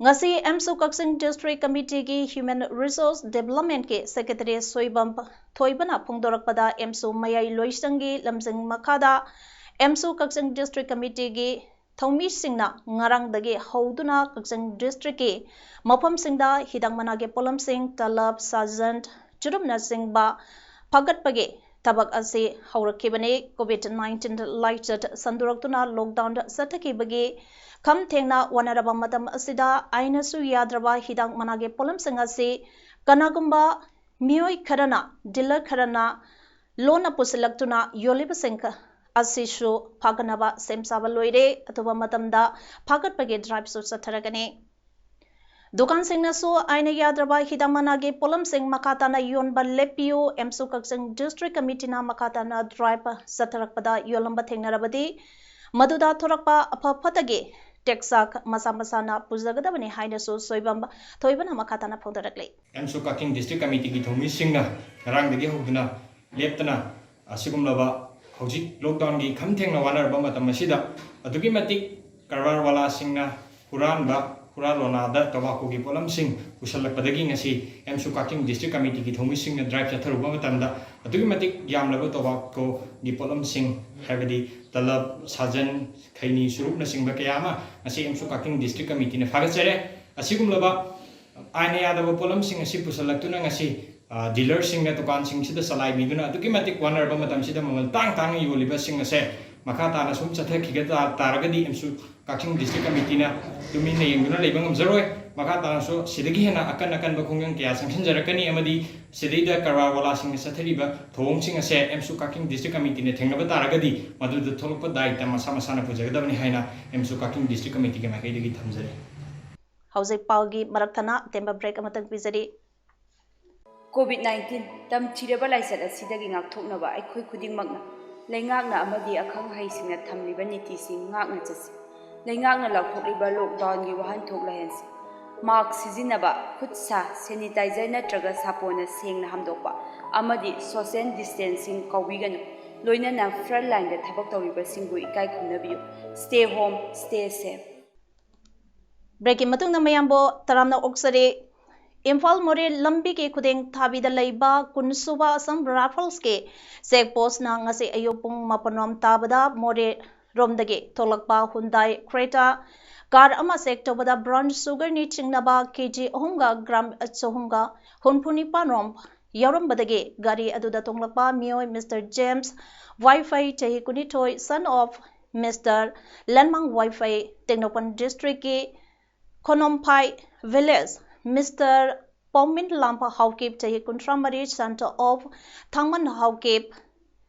ꯉꯁꯤ ꯑꯦꯝꯁꯨ ꯀꯛꯆꯤꯡ District Committeeꯒꯤ Human Resource Developmentꯀꯤ Secretary Soibam ꯊꯣꯏꯕꯅ ꯐꯣꯡꯗꯣꯔꯛꯄꯗ, ꯑꯦꯝꯁꯨ ꯃꯌꯥꯏ ꯂꯣꯏꯁꯪꯒꯤ ꯂꯝꯖꯤꯡ ꯃꯈꯥꯗ ꯑꯦꯝꯁꯨ ꯀꯛꯆꯤꯡ District Committeeꯒꯤ ꯊꯧꯃꯤꯁꯤꯡꯅ ꯉꯔꯥꯡꯗꯒꯤ ꯍꯧꯗꯨꯅ ꯀꯛꯆꯤꯡ Districtꯀꯤ ꯃꯐꯝꯁꯤꯡꯗ ꯍꯤꯗꯥꯛ ꯃꯅꯥꯒꯤ ꯄꯣꯠꯂꯝꯁꯤꯡ, ꯇꯂꯞ, ꯁꯥꯖꯟ, ꯆꯨꯔꯨꯞꯅꯆꯤꯡꯕ ꯐꯒꯠꯄꯒꯤ ꯊꯕꯛ ꯑꯁꯤ ꯍꯧꯔꯛꯈꯤꯕꯅꯤ꯫ COVID nineteen ꯂꯥꯏꯆꯠ ꯁꯟꯗꯣꯔꯛꯇꯨꯅ lockdown ꯆꯠꯊꯈꯤꯕꯒꯤ ꯈꯝ ꯊꯦꯡꯅ ꯋꯥꯅꯔꯕ ꯃꯇꯝ ꯑꯁꯤꯗ ꯑꯥꯏꯟꯅꯁꯨ ꯌꯥꯗ꯭ꯔꯕ ꯍꯤꯗꯥꯛ ꯃꯅꯥꯒꯤ ꯄꯣꯠꯂꯝꯁꯤꯡ ꯑꯁꯤ ꯀꯅꯥꯒꯨꯝꯕ ꯃꯤꯑꯣꯏ ꯈꯔꯅ, dealer ꯈꯔꯅ ꯂꯣꯟꯅ ꯄꯨꯁꯤꯜꯂꯛꯇꯨꯅ ꯌꯣꯜꯂꯤꯕꯁꯤꯡ ꯑꯁꯤꯁꯨ ꯐꯥꯒꯠꯅꯕ ꯁꯦꯝ ꯁꯥꯕ ꯂꯣꯏꯔꯦ꯫ ꯑꯊꯨꯕ ꯃꯇꯝꯗ ꯐꯥꯒꯠꯄꯒꯤ driveꯁꯨ ꯆꯠꯊꯔꯒꯅꯤ꯫ ꯗꯨꯀꯥꯟꯁꯤꯡꯅꯁꯨ ꯑꯥꯏꯟꯅ ꯌꯥꯗ꯭ꯔꯕ ꯍꯤꯗꯥꯛ ꯃꯅꯥꯒꯤ ꯄꯣꯠꯂꯝꯁꯤꯡ ꯃꯈꯥ ꯇꯥꯅ ꯌꯣꯟꯕ ꯂꯦꯞꯄꯤꯌꯨ꯫ ꯑꯦꯝꯁꯨ ꯀꯛꯆꯤꯡ District Committeeꯅ ꯃꯈꯥ ꯇꯥꯅ drive ꯆꯠꯊꯔꯛꯄꯗ ꯌꯣꯜꯂꯝꯕ ꯊꯦꯡꯅꯔꯕꯗꯤ ꯃꯗꯨꯗ ꯊꯣꯔꯛꯄ ꯑꯐ ꯐꯠꯇꯒꯤ ꯇꯦꯛꯆꯥꯛ ꯃꯁꯥ ꯃꯁꯥꯅ ꯄꯨꯖꯒꯗꯕꯅꯤ ꯍꯥꯏꯅꯁꯨ ꯁꯣꯏꯕꯝ ꯊꯣꯏꯕꯅ ꯃꯈꯥ ꯇꯥꯅ ꯐꯣꯡꯗꯣꯔꯛꯂꯤ꯫ ꯑꯦꯝꯁꯨ ꯀꯛꯆꯤꯡ District Committeeꯒꯤ ꯊꯧꯃꯤꯁꯤꯡꯅ ꯉꯔꯥꯡꯗꯒꯤ ꯍꯧꯗꯨꯅ ꯂꯦꯞꯇꯅ ꯑꯁꯤꯒꯨꯝꯂꯕ ꯍꯧꯖꯤꯛ lockdownꯒꯤ ꯈꯝ ꯊꯦꯡꯅ ꯋꯥꯅꯔꯕ ꯃꯇꯝ ꯑꯁꯤꯗ ꯑꯗꯨꯛꯀꯤ ꯃꯇꯤꯛ ꯀꯔꯕꯥꯔ ꯋꯥꯂꯥꯁꯤꯡꯅ ꯍꯨꯔꯥꯟꯕ, ꯄꯨꯔꯥ ꯂꯣꯅꯥꯗ ꯇꯣꯕꯥꯀꯣꯒꯤ ꯄꯣꯠꯂꯝꯁꯤꯡ ꯄꯨꯁꯜꯂꯛꯄꯗꯒꯤ ꯉꯁꯤ ꯑꯦꯝꯁꯨ ꯀꯛꯆꯤꯡ ꯗꯤꯁꯇ꯭ꯔꯤꯛ ꯀꯃꯤꯇꯤꯒꯤ ꯊꯧꯃꯤꯁꯤꯡꯅ ꯗ꯭ꯔꯥꯏꯚ ꯆꯠꯊꯔꯨꯕ ꯃꯇꯝꯗ ꯑꯗꯨꯛꯀꯤ ꯃꯇꯤꯛ ꯌꯥꯝꯂꯕ ꯇꯣꯕꯥꯀꯣꯒꯤ ꯄꯣꯠꯂꯝꯁꯤꯡ, ꯍꯥꯏꯕꯗꯤ ꯇꯂꯕ, ꯁꯥꯖꯟ, ꯈꯩꯅꯤ, ꯆꯨꯔꯨꯞꯅꯆꯤꯡꯕ ꯀꯌꯥ ꯑꯃ ꯉꯁꯤ ꯑꯦꯝꯁꯨ ꯀꯛꯆꯤꯡ ꯗꯤꯁꯇ꯭ꯔꯤꯛ ꯀꯃꯤꯇꯤꯅ ꯐꯥꯒꯠꯆꯔꯦ꯫ ꯑꯁꯤꯒꯨꯝꯂꯕ ꯑꯥꯏꯟꯅ ꯌꯥꯗꯕ ꯄꯣꯠꯂꯝꯁꯤꯡ ꯑꯁꯤ ꯄꯨꯁꯜꯂꯛꯇꯨꯅ ꯉꯁꯤ, ꯑ, ꯗꯤꯂꯔꯁꯤꯡꯅ ꯗꯨꯀꯥꯟꯁꯤꯡꯁꯤꯗ ꯆꯂꯥꯏꯕꯤꯗꯨꯅ ꯑꯗꯨꯛꯀꯤ ꯃꯇꯤꯛ ꯋꯥꯅꯔꯕ ꯃꯇꯝꯁꯤꯗ ꯃꯃꯜ ꯇꯥꯡ ꯇꯥꯡꯅ ꯌꯣꯜꯂꯤꯕꯁꯤꯡ ꯑꯁꯦ ꯃꯈꯥ ꯇꯥꯅ ꯁꯨꯝ ꯆꯠꯊꯈꯤꯒ ꯇꯥ-, ꯇꯥꯔꯒꯗꯤ ꯑꯦꯝꯁꯨ ꯀꯛꯆꯤꯡ ꯗꯤꯁꯇ꯭ꯔꯤꯛ ꯀꯃꯤꯇꯤꯅ ꯇꯨꯃꯤꯟꯅ ꯌꯦꯡꯗꯨꯅ ꯂꯩꯕ ꯉꯝꯖꯔꯣꯏ꯫ ꯃꯈꯥ ꯇꯥꯅꯁꯨ ꯁꯤꯗꯒꯤ ꯍꯦꯟꯅ ꯑꯀꯟ ꯑꯀꯟꯕ ꯈꯣꯡꯖꯪ ꯀꯌꯥ ꯆꯪꯁꯤꯟꯖꯔꯛꯀꯅꯤ ꯑꯃꯗꯤ ꯁꯤꯗꯩꯗ ꯀꯔꯕꯥꯔ ꯋꯥꯂꯥꯁꯤꯡꯅ ꯆꯠꯊꯔꯤꯕ ꯊꯧꯑꯣꯡꯁꯤꯡ ꯑꯁꯦ ꯑꯦꯝꯁꯨ ꯀꯛꯆꯤꯡ ꯗꯤꯁꯇ꯭ꯔꯤꯛ ꯀꯃꯤꯇꯤꯅ ꯊꯦꯡꯅꯕ ꯇꯥꯔꯒꯗꯤ ꯃꯗꯨꯗ ꯊꯣꯛꯂꯛꯄ ꯗꯥꯏꯇ ꯃꯁꯥ ꯃꯁꯥꯅ ꯄꯨꯖꯒꯗꯕꯅꯤ ꯍꯥꯏꯅ ꯑꯦꯝꯁꯨ ꯀꯛꯆꯤꯡ ꯗꯤꯁꯇ꯭ꯔꯤꯛ ꯀꯃꯤꯇꯤꯒꯤ ꯃꯥꯏꯀꯩꯗꯒꯤ ꯊꯝꯖꯔꯤ꯫ ꯍꯧꯖꯤꯛ ꯄꯥꯎꯒꯤ ꯃꯔꯛ ꯊꯠꯅ ꯑꯇꯦꯟꯕ ꯕ꯭ꯔꯦꯛ ꯑꯃꯇꯪ ꯄꯤꯖꯔꯤ꯫ ꯀꯣꯚꯤꯗ ꯅꯥꯏꯟꯇꯤꯟ ꯇꯝꯊꯤꯔꯕ ꯂꯥꯏꯆꯠ ꯑꯁꯤꯗꯒꯤ ꯉꯥꯛꯊꯣꯛꯅꯕ ꯑꯩꯈꯣꯏ ꯈꯨꯗꯤꯡꯃꯛꯅ ꯂꯩꯉꯥꯛꯅ ꯑꯃꯗꯤ ꯑꯈꯪ ꯑꯍꯩꯁꯤꯡꯅ ꯊꯝꯂꯤꯕ ꯅꯤꯇꯤꯁꯤꯡ ꯉꯥꯛꯅ ꯆꯠꯁꯤ꯫ ꯂꯩꯉꯥꯛꯅ ꯂꯥꯎꯊꯣꯛꯂꯤꯕ ꯂꯣꯛꯗꯥꯎꯟꯒꯤ ꯋꯥꯍꯟꯊꯣꯛ ꯂꯩꯍꯟꯁꯤ꯫ ꯃꯥꯛꯁ ꯁꯤꯖꯤꯟꯅꯕ, ꯈꯨꯠ ꯁꯥ, ꯁꯦꯅꯤꯇꯥꯏꯖꯔ ꯅꯠꯇ꯭ꯔꯒ ꯁꯥꯄꯣꯟꯅ ꯁꯦꯡꯅ ꯍꯥꯝꯗꯣꯛꯄ ꯑꯃꯗꯤ ꯁꯣꯁꯤꯌꯦꯜ ꯗꯤꯁꯇꯦꯟꯁꯤꯡ ꯀꯥꯎꯕꯤꯒꯅꯨ꯫ ꯂꯣꯏꯅꯅ ꯐ꯭ꯔꯟꯠ ꯂꯥꯏꯟꯗ ꯊꯕꯛ ꯇꯧꯔꯤꯕꯁꯤꯡꯕꯨ ꯏꯀꯥꯏ ꯈꯨꯝꯅꯕꯤꯌꯨ꯫ Stay home, stay safe. ꯕ꯭ꯔꯦꯛꯀꯤ ꯃꯇꯨꯡꯗ ꯃꯌꯥꯝꯕꯨ ꯇꯔꯥꯝꯅ ꯑꯣꯛꯆꯔꯤ꯫ ꯏꯝꯐꯥꯜ ꯃꯣꯔꯦ ꯂꯝꯕꯤꯒꯤ ꯈꯨꯗꯦꯡ ꯊꯥꯕꯤꯗ ꯂꯩꯕ ꯀꯨꯟꯁꯨꯕ ꯑꯁꯥꯝ ꯔꯥꯏꯐꯜꯁꯀꯤ ꯆꯦꯛ ꯄꯣꯁꯅ ꯉꯁꯤ ꯑꯌꯨꯛ ꯄꯨꯡ ꯃꯥꯄꯟ ꯔꯣꯝ ꯇꯥꯕꯗ ꯃꯣꯔꯦ ꯔꯣꯝꯗꯒꯤ ꯊꯣꯛꯂꯛꯄ ꯍꯨꯟꯗꯥꯏ ꯀ꯭ꯔꯦꯇꯥ ꯀꯥꯔ ꯑꯃ ꯆꯦꯛ ꯇꯧꯕꯗ ꯕ꯭ꯔꯥꯎꯟ ꯁꯨꯒꯔꯅꯤ ꯆꯤꯡꯅꯕ ꯀꯦ ꯖꯤ ꯑꯍꯨꯝꯒ ꯒ꯭ꯔꯥꯝ ꯆꯍꯨꯝꯒ ꯍꯨꯝꯐꯨ ꯅꯤꯄꯥꯟ ꯔꯣꯝ ꯌꯥꯎꯔꯝꯕꯗꯒꯤ ꯒꯥꯔꯤ ꯑꯗꯨꯗ ꯇꯣꯡꯂꯛꯄ ꯃꯤꯑꯣꯏ ꯃꯤꯁꯇꯔ ꯖꯦꯝꯁ ꯋꯥꯏꯐꯩ, ꯆꯍꯤ ꯀꯨꯟꯅꯤꯊꯣꯏ, son of ꯃꯤꯁꯇꯔ ꯂꯟꯃꯥꯡ ꯋꯥꯏꯐꯩ, ꯇꯦꯡꯅꯧꯄꯜ ꯗꯤꯁꯇ꯭ꯔꯤꯛꯀꯤ ꯈꯣꯅꯣꯝꯐꯥꯏ ꯚꯤꯂꯦꯖ, ꯃꯤꯁꯇꯔ ꯄꯥꯎꯃꯤꯟ ꯂꯥꯝꯕ ꯍꯥꯎꯀꯤꯞ, ꯆꯍꯤ ꯀꯨꯟꯊ꯭ꯔꯥ ꯃꯔꯤ, son of ꯊꯥꯡꯃꯟ ꯍꯥꯎꯀꯤꯞ,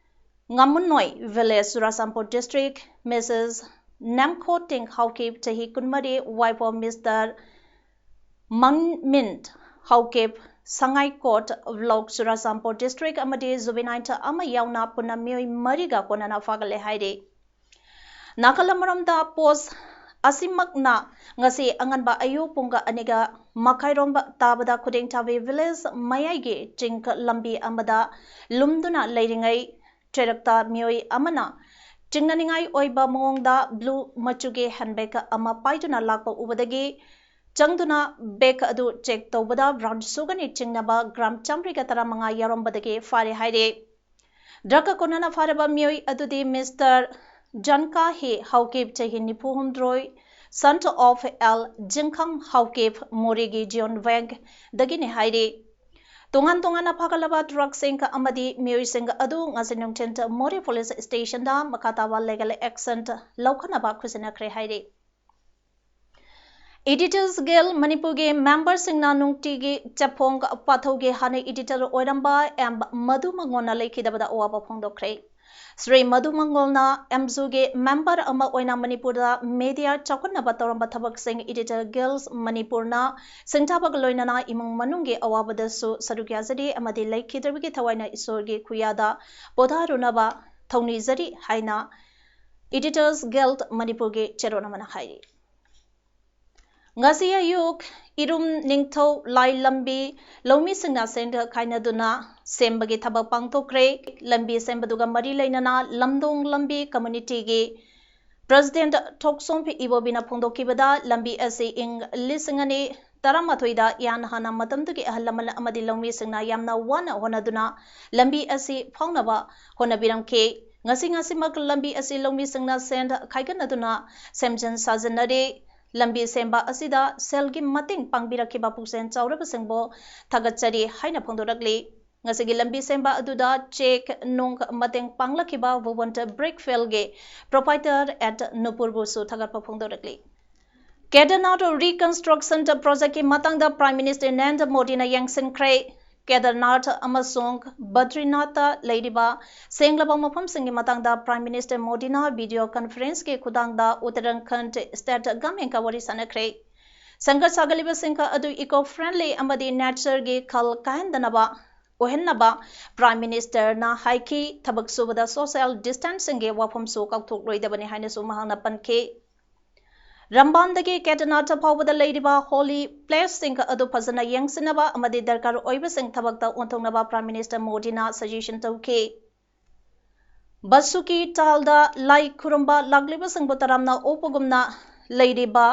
ꯉꯥꯃꯨꯟꯅꯣꯏ village, Churachandpur district, Mrs Nemkho Teng Haokip, ꯆꯍꯤ ꯀꯨꯟꯃꯔꯤ, wife of ꯃꯤꯁꯇꯔ ꯃꯪꯃꯤꯟ ꯍꯥꯎꯀꯤꯞ, ꯁꯉꯥꯏꯀꯣꯠ ꯕ꯭ꯂꯣꯛ, ꯆꯨꯔꯥꯆꯥꯟꯄꯨꯔ ꯗꯤꯁꯇ꯭ꯔꯤꯛ ꯑꯃꯗꯤ ꯖꯨꯕꯤꯅꯥꯏꯜ ꯑꯃ ꯌꯥꯎꯅ ꯄꯨꯟꯅ ꯃꯤꯑꯣꯏ ꯃꯔꯤꯒ ꯀꯣꯟꯅꯅ ꯐꯥꯒꯠꯂꯦ ꯍꯥꯏꯔꯤ꯫ ꯅꯥꯀꯜ ꯑꯃꯔꯣꯝꯗ ꯄꯣꯁ ꯑꯁꯤꯃꯛꯅ ꯉꯁꯤ ꯑꯉꯟꯕ ꯑꯌꯨꯛ ꯄꯨꯡ ꯑꯅꯤꯒ ꯃꯈꯥꯏꯔꯣꯝ ꯇꯥꯕꯗ ꯈꯨꯗꯦꯡꯊꯥꯕꯤ ꯚꯤꯂꯦꯖ ꯃꯌꯥꯏꯒꯤ ꯆꯤꯡ ꯂꯝꯕꯤ ꯑꯃꯗ ꯂꯨꯝꯗꯨꯅ ꯂꯩꯔꯤꯉꯩ ꯆꯩꯔꯛꯇ ꯃꯤꯑꯣꯏ ꯑꯃꯅ ꯆꯤꯡꯅꯅꯤꯡꯉꯥꯏ ꯑꯣꯏꯕ ꯃꯑꯣꯡꯗ ꯕ꯭ꯂꯨ ꯃꯆꯨꯒꯤ ꯍꯦꯟꯕꯦꯒ ꯑꯃ ꯄꯥꯏꯗꯨꯅ ꯂꯥꯛꯄ ꯎꯕꯗꯒꯤ ꯆꯪꯗꯨꯅ bag ꯑꯗꯨ check ꯇꯧꯕꯗ brown sugarꯅꯤ ꯆꯤꯡꯅꯕ gram ꯆꯥꯃꯔꯤꯒ ꯇꯔꯥꯃꯉꯥ ꯌꯥꯎꯔꯝꯕꯗꯒꯤ ꯐꯥꯔꯦ ꯍꯥꯏꯔꯦ꯫ Drugꯀ ꯀꯣꯟꯅꯅ ꯐꯥꯔꯕ ꯃꯤꯑꯣꯏ ꯑꯗꯨꯗꯤ Mister Janka He Haokip, ꯆꯍꯤ ꯅꯤꯐꯨ ꯍꯨꯝꯗꯣꯏ, son of L Jingkhang Haokip, ꯃꯣꯔꯦꯒꯤ Jion Vengꯗꯒꯤꯅꯤ ꯍꯥꯏꯔꯤ꯫ ꯇꯣꯉꯥꯟ ꯇꯣꯉꯥꯟꯅ ꯐꯥꯒꯠꯂꯕ drugꯁꯤꯡ ꯑꯃꯗꯤ ꯃꯤꯑꯣꯏꯁꯤꯡ ꯑꯗꯨ ꯉꯁꯤ ꯅꯨꯡꯊꯤꯜ ꯃꯣꯔꯦ police stationꯗ ꯃꯈꯥ ꯇꯥꯕ legal action ꯂꯧꯈꯠꯅꯕ ꯈꯨꯠꯁꯤꯟꯅꯈ꯭ꯔꯦ ꯍꯥꯏꯔꯤ꯫ Editors Guild ꯃꯅꯤꯄꯨꯔꯒꯤ memberꯁꯤꯡꯅ ꯅꯨꯡꯇꯤꯒꯤ ꯆꯐꯣꯡ ꯄꯥꯊꯧꯒꯤ ꯍꯥꯟꯅ editor ꯑꯣꯏꯔꯝꯕ ꯑꯦꯝ ꯃꯙꯨ ꯃꯉꯣꯟꯅ ꯂꯩꯈꯤꯗꯕꯗ ꯑꯋꯥꯕ ꯐꯣꯡꯗꯣꯛꯈ꯭ꯔꯦ꯫ ꯁ꯭ꯔꯤ ꯃꯙꯨ ꯃꯉꯣꯜꯅ ꯑꯦꯝꯖꯨꯒꯤ member ꯑꯃ ꯑꯣꯏꯅ ꯃꯅꯤꯄꯨꯔꯗ media ꯆꯥꯎꯈꯠꯅꯕ ꯇꯧꯔꯝꯕ ꯊꯕꯛꯁꯤꯡ Editor Guild ꯃꯅꯤꯄꯨꯔꯅ ꯁꯤꯡꯊꯥꯕꯒ ꯂꯣꯏꯅꯅ ꯏꯃꯨꯡ ꯃꯅꯨꯡꯒꯤ ꯑꯋꯥꯕꯗꯁꯨ ꯁꯔꯨꯛ ꯌꯥꯖꯔꯤ ꯑꯃꯗꯤ ꯂꯩꯈꯤꯗ꯭ꯔꯕꯒꯤ ꯊꯋꯥꯏꯅ ꯏꯁꯣꯔꯒꯤ ꯈꯨꯌꯥꯗ ꯄꯣꯊꯥꯔꯨꯅꯕ ꯊꯧꯅꯤꯖꯔꯤ ꯍꯥꯏꯅ Editors Guild ꯃꯅꯤꯄꯨꯔꯒꯤ ꯆꯦꯔꯣꯜ ꯑꯃꯅ ꯍꯥꯏꯔꯤ꯫ ꯉꯁꯤ ꯑꯌꯨꯛ ꯏꯔꯨꯝ ꯅꯤꯡꯊꯧ ꯂꯥꯏ ꯂꯝꯕꯤ ꯂꯧꯃꯤꯁꯤꯡꯅ ꯁꯦꯟ ꯈꯥꯏꯅꯗꯨꯅ ꯁꯦꯝꯕꯒꯤ ꯊꯕꯛ ꯄꯥꯡꯊꯣꯛꯈ꯭ꯔꯦ꯫ ꯂꯝꯕꯤ ꯁꯦꯝꯕꯗꯨꯒ ꯃꯔꯤ ꯂꯩꯅꯅ ꯂꯝꯗꯣꯡ ꯂꯝꯕꯤ communityꯒꯤ president ꯊꯣꯛꯁꯣꯝ ꯏꯕꯣꯕꯤꯅ ꯐꯣꯡꯗꯣꯛꯈꯤꯕꯗ, ꯂꯝꯕꯤ ꯑꯁꯤ ꯏꯪ ꯂꯤꯁꯤꯡ ꯑꯅꯤ ꯇꯔꯥꯃꯥꯊꯣꯏꯗ ꯏꯍꯥꯟ ꯍꯥꯟꯅ ꯃꯇꯝꯗꯨꯒꯤ ꯑꯍꯜ ꯂꯃꯟ ꯑꯃꯗꯤ ꯂꯧꯃꯤꯁꯤꯡꯅ ꯌꯥꯝꯅ ꯋꯥꯅ ꯍꯣꯠꯅꯗꯨꯅ ꯂꯝꯕꯤ ꯑꯁꯤ ꯐꯥꯎꯅꯕ ꯍꯣꯠꯅꯕꯤꯔꯝꯈꯤ꯫ ꯉꯁꯤ ꯉꯁꯤꯃꯛ ꯂꯝꯕꯤ ꯑꯁꯤ ꯂꯧꯃꯤꯁꯤꯡꯅ ꯁꯦꯟ ꯈꯥꯏꯒꯠꯅꯗꯨꯅ ꯁꯦꯝꯖꯤꯟ ꯁꯥꯖꯤꯟꯅꯔꯤ꯫ ꯂꯝꯕꯤ ꯁꯦꯝꯕ ꯑꯁꯤꯗ ꯁꯦꯜꯒꯤ ꯃꯇꯦꯡ ꯄꯥꯡꯕꯤꯔꯛꯈꯤꯕ ꯄꯨꯛꯆꯦꯜ ꯆꯥꯎꯔꯕꯁꯤꯡꯕꯨ ꯊꯥꯒꯠꯆꯔꯤ ꯍꯥꯏꯅ ꯐꯣꯡꯗꯣꯔꯛꯂꯤ꯫ ꯉꯁꯤꯒꯤ ꯂꯝꯕꯤ ꯁꯦꯝꯕ ꯑꯗꯨꯗ check ꯅꯨꯡ ꯃꯇꯦꯡ ꯄꯥꯡꯂꯛꯈꯤꯕ Vivant Brickfieldꯒꯤ proprietor at ꯅꯨꯄꯨꯔꯕꯨꯁꯨ ꯊꯥꯒꯠꯄ ꯐꯣꯡꯗꯣꯔꯛꯂꯤ꯫ ꯀꯦꯗꯔꯅꯥꯊ reconstruction projectꯀꯤ ꯃꯇꯥꯡꯗ Prime Minister ꯅꯔꯦꯟꯗ꯭ꯔ ꯃꯣꯗꯤꯅ ꯌꯦꯡꯁꯤꯟꯈ꯭ꯔꯦ꯫ ꯀꯦꯗꯔꯅꯥꯊ ꯑꯃꯁꯨꯡ ꯕꯗ꯭ꯔꯤꯅꯥꯊꯇ ꯂꯩꯔꯤꯕ ꯁꯦꯡꯂꯕ ꯃꯐꯝꯁꯤꯡꯒꯤ ꯃꯇꯥꯡꯗ Prime Minister ꯃꯣꯗꯤꯅ video conferenceꯀꯤ ꯈꯨꯠꯊꯥꯡꯗ ꯎꯠꯇꯔꯥꯈꯟꯗ state governmentꯀ ꯋꯥꯔꯤ ꯁꯥꯟꯅꯈ꯭ꯔꯦ꯫ ꯁꯪꯒ ꯁꯥꯒꯠꯂꯤꯕꯁꯤꯡ ꯑꯗꯨ eco friendly ꯑꯃꯗꯤ natureꯒꯤ ꯈꯜ ꯀꯥꯏꯍꯟꯗꯅꯕ ꯑꯣꯏꯍꯟꯅꯕ Prime Ministerꯅ ꯍꯥꯏꯈꯤ꯫ ꯊꯕꯛ ꯁꯨꯕꯗ social distancingꯒꯤ ꯋꯥꯐꯝꯁꯨ ꯀꯥꯎꯊꯣꯛꯂꯣꯏꯗꯕꯅꯤ ꯍꯥꯏꯅꯁꯨ ꯃꯍꯥꯛꯅ ꯄꯟꯈꯤ꯫ ꯔꯝꯕꯥꯟꯗꯒꯤ ꯀꯦꯗꯔꯅꯥꯊ ꯐꯥꯎꯕꯗ ꯂꯩꯔꯤꯕ holy placeꯁꯤꯡ ꯑꯗꯨ ꯐꯖꯅ ꯌꯦꯡꯁꯤꯟꯅꯕ ꯑꯃꯗꯤ ꯗꯔꯀꯥꯔ ꯑꯣꯏꯕꯁꯤꯡ ꯊꯕꯛꯇ ꯑꯣꯟꯊꯣꯛꯅꯕ Prime Minister ꯃꯣꯗꯤꯅ suggestion ꯇꯧꯈꯤ꯫ ꯕꯁꯨꯀꯤ ꯇꯥꯜꯗ ꯂꯥꯏ ꯈꯨꯔꯨꯝꯕ ꯂꯥꯛꯂꯤꯕꯁꯤꯡꯕꯨ ꯇꯔꯥꯝꯅ ꯑꯣꯛꯄꯒꯨꯝꯅ ꯂꯩꯔꯤꯕ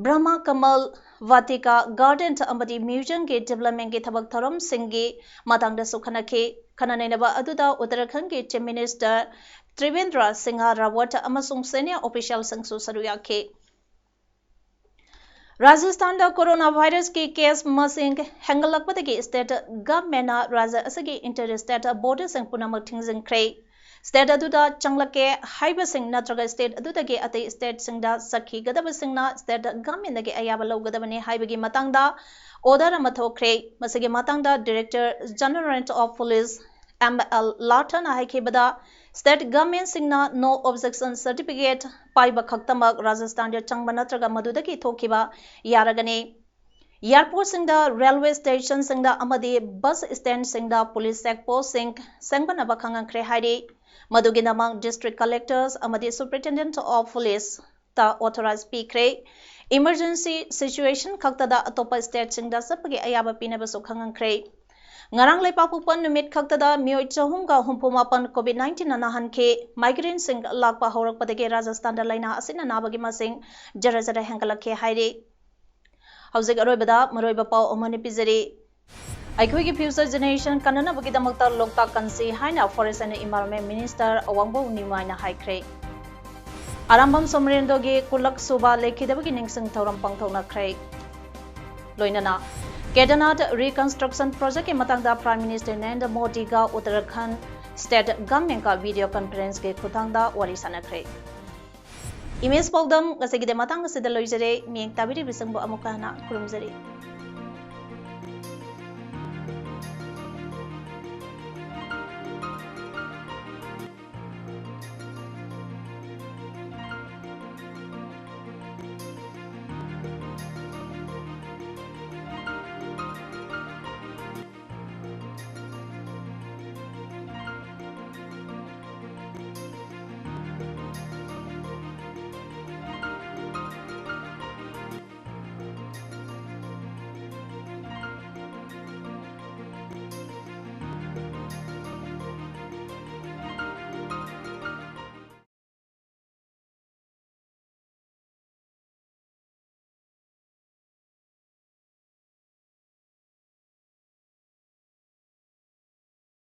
ꯕ꯭ꯔꯍꯃ ꯀꯃꯜ Vatika Garden ꯑꯃꯗꯤ museumꯒꯤ developmentꯀꯤ ꯊꯕꯛ ꯊꯧꯔꯝꯁꯤꯡꯒꯤ ꯃꯇꯥꯡꯗꯁꯨ ꯈꯟꯅꯈꯤ꯫ ꯈꯟꯅ ꯅꯩꯅꯕ ꯑꯗꯨꯗ ꯎꯠꯇꯔꯥꯈꯟꯗꯒꯤ Chief Minister ꯇ꯭ꯔꯤꯕꯦꯟꯗ꯭ꯔ ꯁꯤꯡꯍ ꯔꯥꯋꯠ ꯑꯃꯁꯨꯡ senior officialꯁꯤꯡꯁꯨ ꯁꯔꯨꯛ ꯌꯥꯈꯤ꯫ ꯔꯥꯖꯁꯊꯥꯟꯗ ꯀꯣꯔꯣꯅꯥ ꯚꯥꯏꯔꯁꯀꯤ case ꯃꯁꯤꯡ ꯍꯦꯟꯒꯠꯂꯛꯄꯗꯒꯤ state governmentꯅ ꯔꯥꯖ꯭ꯌ ꯑꯁꯤꯒꯤ inter state borderꯁꯤꯡ ꯄꯨꯝꯅꯃꯛ ꯊꯤꯡꯖꯤꯟꯈ꯭ꯔꯦ꯫ State ꯑꯗꯨꯗ ꯆꯪꯂꯛꯀꯦ ꯍꯥꯏꯕꯁꯤꯡ ꯅꯠꯇ꯭ꯔꯒ state ꯑꯗꯨꯗꯒꯤ ꯑꯇꯩ stateꯁꯤꯡꯗ ꯆꯠꯈꯤꯒꯗꯕꯁꯤꯡꯅ state governmentꯗꯒꯤ ꯑꯌꯥꯕ ꯂꯧꯒꯗꯕꯅꯤ ꯍꯥꯏꯕꯒꯤ ꯃꯇꯥꯡꯗ order ꯑꯃ ꯊꯣꯛꯈ꯭ꯔꯦ꯫ ꯃꯁꯤꯒꯤ ꯃꯇꯥꯡꯗ Director General of Police M L Lathana ꯍꯥꯏꯈꯤꯕꯗ, state governmentꯁꯤꯡꯅ no objection certificate ꯄꯥꯏꯕ ꯈꯛꯇꯃꯛ ꯔꯥꯖꯁꯊꯥꯟꯗ ꯆꯪꯕ ꯅꯠꯇ꯭ꯔꯒ ꯃꯗꯨꯗꯒꯤ ꯊꯣꯛꯈꯤꯕ ꯌꯥꯔꯒꯅꯤ꯫ Airportꯁꯤꯡꯗ, railway stationꯁꯤꯡꯗ ꯑꯃꯗꯤ bus standꯁꯤꯡꯗ police check postꯁꯤꯡ ꯁꯦꯝꯒꯠꯅꯕ ꯈꯪꯍꯟꯈ꯭ꯔꯦ ꯍꯥꯏꯔꯤ꯫ ꯃꯗꯨꯒꯤꯗꯃꯛ district collectors ꯑꯃꯗꯤ superintendent of policeꯇ authorize ꯄꯤꯈ꯭ꯔꯦ꯫ Emergency situation ꯈꯛꯇꯗ ꯑꯇꯣꯞꯄ stateꯁꯤꯡꯗ ꯆꯠꯄꯒꯤ ꯑꯌꯥꯕ ꯄꯤꯅꯕꯁꯨ ꯈꯪꯍꯟꯈ꯭ꯔꯦ꯫ ꯉꯔꯥꯡ ꯂꯩꯄꯥꯛꯄꯣꯛꯄ ꯅꯨꯃꯤꯠ ꯈꯛꯇꯗ ꯃꯤꯑꯣꯏ ꯆꯍꯨꯝꯒ ꯍꯨꯝꯐꯨ ꯃꯥꯄꯟ COVID nineteenꯅ ꯅꯥꯍꯟꯈꯤ꯫ Migrantꯁꯤꯡ ꯂꯥꯛꯄ ꯍꯧꯔꯛꯄꯗꯒꯤ ꯔꯥꯖꯁꯊꯥꯟꯗ ꯂꯥꯏꯅꯥ ꯑꯁꯤꯅ ꯅꯥꯕꯒꯤ ꯃꯁꯤꯡ ꯖꯔ ꯖꯔ ꯍꯦꯟꯒꯠꯂꯛꯈꯤ ꯍꯥꯏꯔꯤ꯫ ꯍꯧꯖꯤꯛ ꯑꯔꯣꯏꯕꯗ ꯃꯔꯨꯑꯣꯏꯕ ꯄꯥꯎ ꯑꯃꯅ ꯄꯤꯖꯔꯤ꯫ ꯑꯩꯈꯣꯏꯒꯤ future generation ꯀꯟꯅꯅꯕꯒꯤꯗꯃꯛꯇ ꯂꯣꯛꯇꯥꯛ ꯀꯟꯁꯤ ꯍꯥꯏꯅ Forest and Environment Minister ꯑꯋꯥꯡꯕꯧ ꯅꯤꯡꯃꯥꯏꯅ ꯍꯥꯏꯈ꯭ꯔꯦ꯫ ꯑꯔꯥꯝꯕꯝ ꯁꯣꯃꯔꯦꯟꯗ꯭ꯔꯣꯒꯤ ꯀꯨꯟꯂꯛ ꯁꯨꯕ ꯂꯩꯈꯤꯗꯕꯒꯤ ꯅꯤꯡꯁꯤꯡ ꯊꯧꯔꯝ ꯄꯥꯡꯊꯣꯛꯅꯈ꯭ꯔꯦ꯫ ꯂꯣꯏꯅꯅ ꯀꯦꯗꯔꯅꯥꯊ reconstruction projectꯀꯤ ꯃꯇꯥꯡꯗ Prime Minister Narendra ꯃꯣꯗꯤꯒ ꯎꯠꯇꯔꯥꯈꯟꯗ state governmentꯀ video conferenceꯀꯤ ꯈꯨꯠꯊꯥꯡꯗ ꯋꯥꯔꯤ ꯁꯥꯟꯅꯈ꯭ꯔꯦ꯫ Image ꯄꯥꯎꯗꯝ ꯉꯁꯤꯒꯤꯗꯤ ꯃꯇꯥꯡ ꯑꯁꯤꯗ ꯂꯣꯏꯖꯔꯦ꯫ ꯃꯤꯠꯌꯦꯡ ꯇꯥꯕꯤꯔꯤꯕꯁꯤꯡꯕꯨ ꯑꯃꯨꯛꯀ ꯍꯟꯅ ꯈꯨꯔꯨꯝꯖꯔꯤ꯫